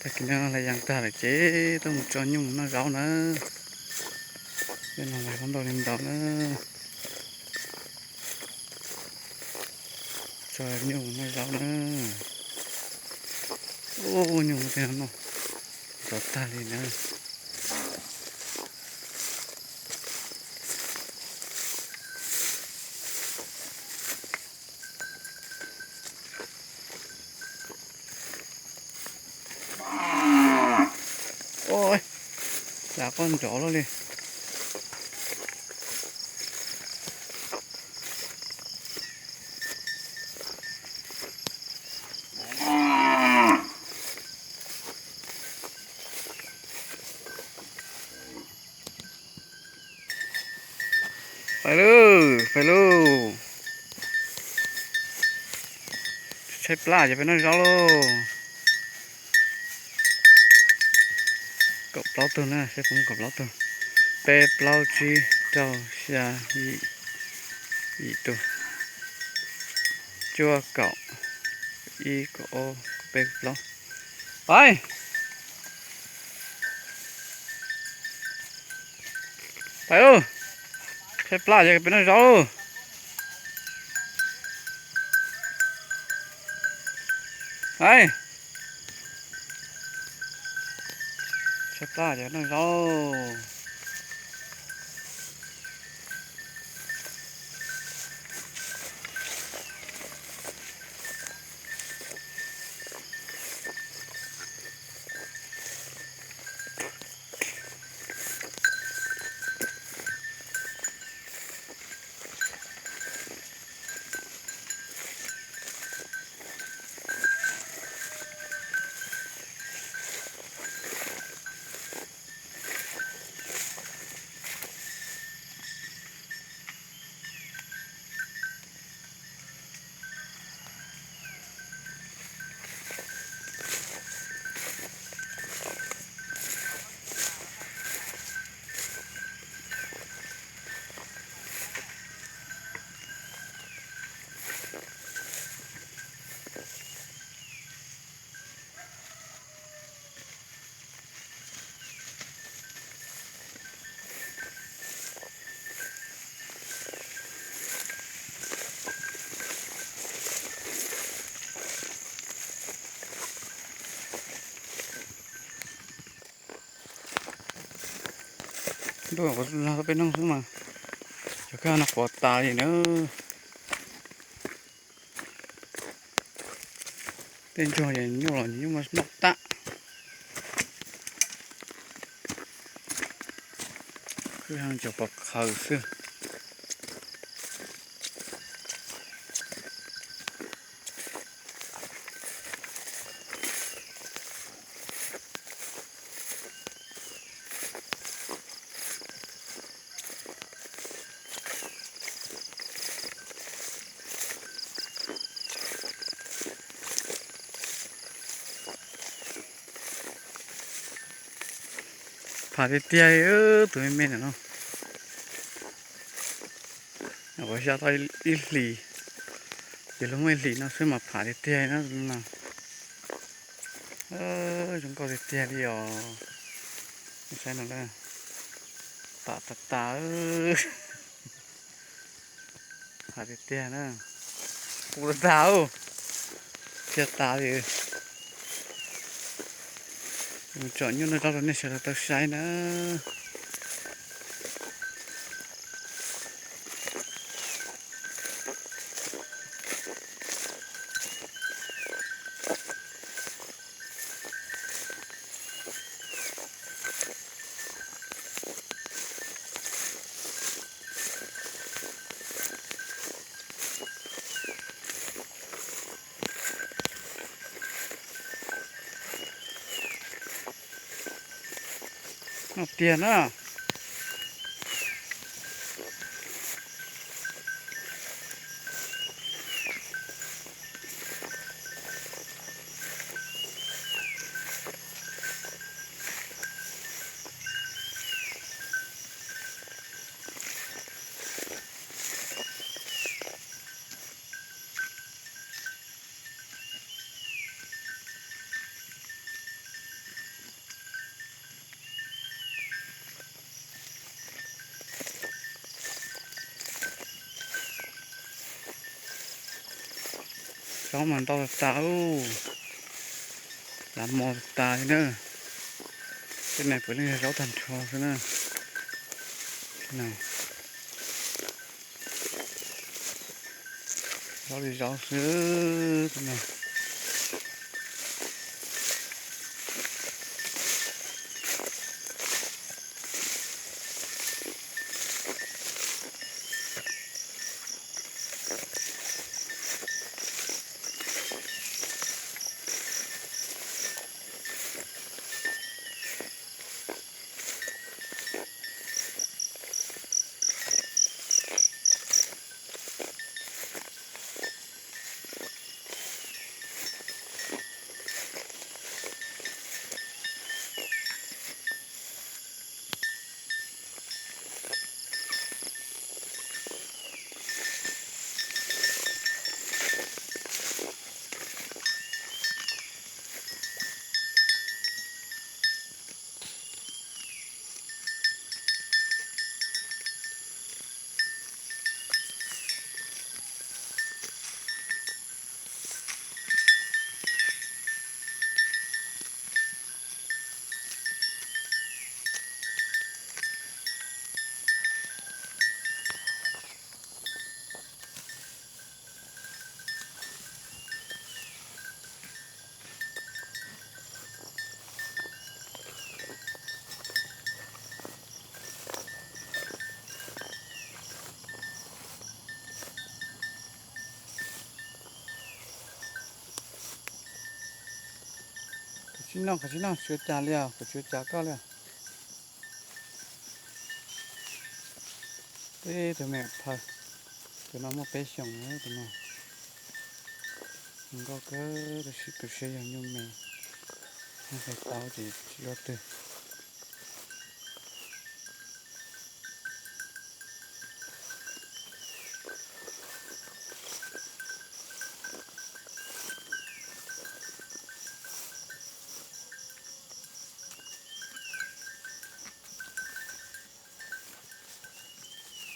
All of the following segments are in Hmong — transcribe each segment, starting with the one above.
Kiag no lawv yees tag lawm ces tuaj mus tso nyuj noj zaub na. Tej no lawv ntau li ntau na. Tso nyuj noj zaub na. Ub, nyuj tej no noj ntau tag li na. Ua, cas koj nrov luaj li. Pais lauj, pais lauj. Tshaib plab ces peb noj zaub lauj. Kaum plaub tug na, seb puas muaj kaum plaub tug. Peb plaub tsib rau xya yim, yim tug. Cuaj kaum ib, kaum ob, kaum peb, kaum plaub. Pais. Pais lauj. Tshaib plab ces peb noj zaub lauj. Pais. Tshaib plab ces noj zaub. Ntuj, los peb noj xwb mas, cov kab no quav tas li na. Tej ntsuag nyuaj los nyuaj mas noj tag. Kwj ha cov pov qhawv xwb. Pham tiag tiag li, tus me me ntawm no. Ua xya tau ib hlis, ces luag muaj ib hlis no xwb mas pham tiag tiag na. Zoo nkauj tiag tiag li os. Saib no, tam tas tas. Pham tiag tiag na. Pu tas tas, thiab tas li. Tsom nyuj noj zaub rau nej sawv daws tau saib na. Noj tiag na. Zaub mas ntau tas tas, lav mos tas tas li na. Tej no puav leej yog zaub tag nrho xwb na. Zaub li zaub xwb tej no. Kuv tsis noj, kuv tsis noj, tsis ua cas li os, kuv tsis ua cas koj li os. Peb tus me phaw, tus no muaj peb xyoos, tus no zoo nkauj kawg, tab sis kuv siab yog nyuj me, nyuj me tau ces tsis ua twg.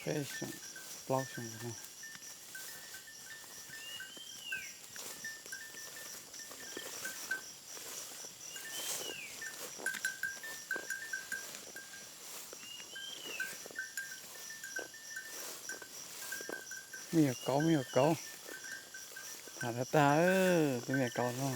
Peb xyoos, plaub xyoos no. Me nyuam kauv, me nyuam kauv, tham tag tag, tus me nyuam kauv no.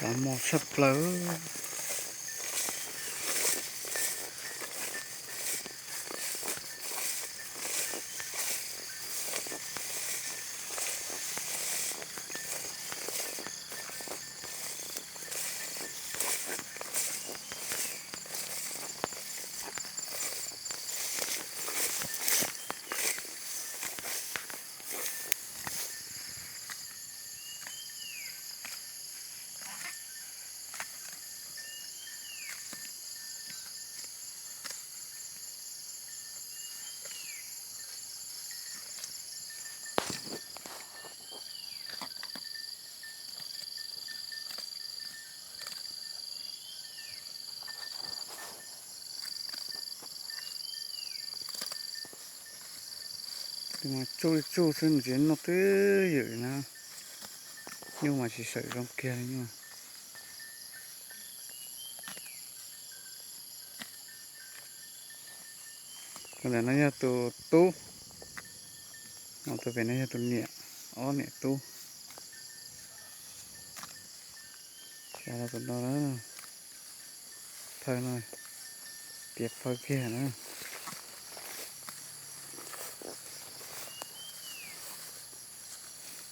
Lav mos tshaj plaws. Mas tsuj li tsuj xwb, nws tsis noj twj ywm na. Nyuj mas tsis sawm zoo kiag li nyuj. Tus ntawm no yog tus tub, tus pem no yog tus niam, ob niam tub. Xyov tus no, phawj no, tias phawj kiag na.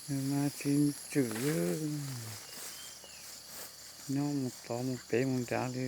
Nws mas tsis tswm, nyob mus tod mus pem mus nrad li.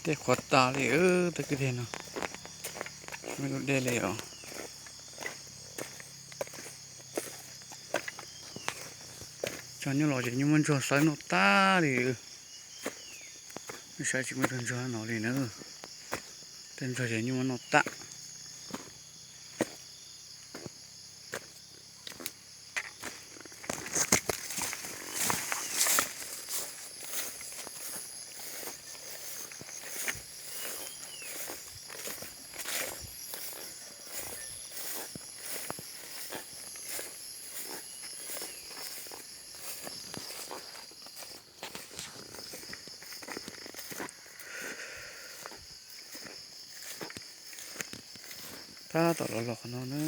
Dej qhuav tas li, tag kis dej no, tsis muaj ib lub dej li os. Tso nyuj los ces nyuj muab ntsuag xawb noj tag li. Saib tsis muaj tus ntsuag no li na. Tej ntsuag ces nyuj muab noj tag. Tab tom los los qhov no na.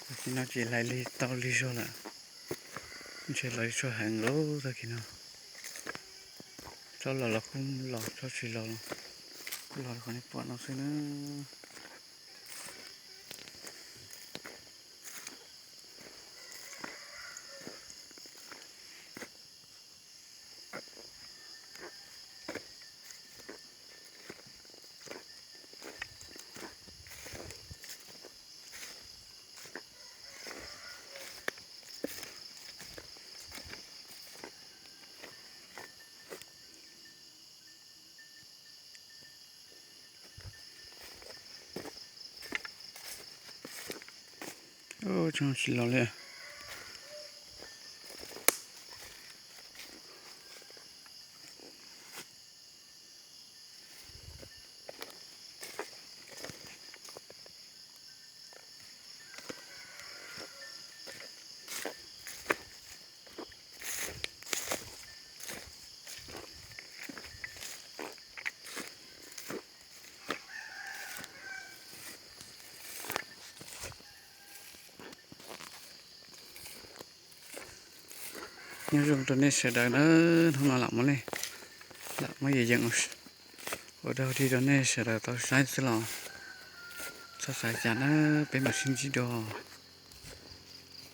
Tag kis no ces hlais lig tau lig zog lawm. Ntshe los tsuag heev lauj tag kis no. Tsob los los kuj los, tsob tsis los los kuj los qhov nej pom no xwb na. Tsis los li. Nyob zoo rau nej sawv daws na, hnub no lam muab nej, lam muab yees yees ua dog dig rau nej sawv daws tau saib xwb los txhob xav cas na, peb mam sib ntsib dua.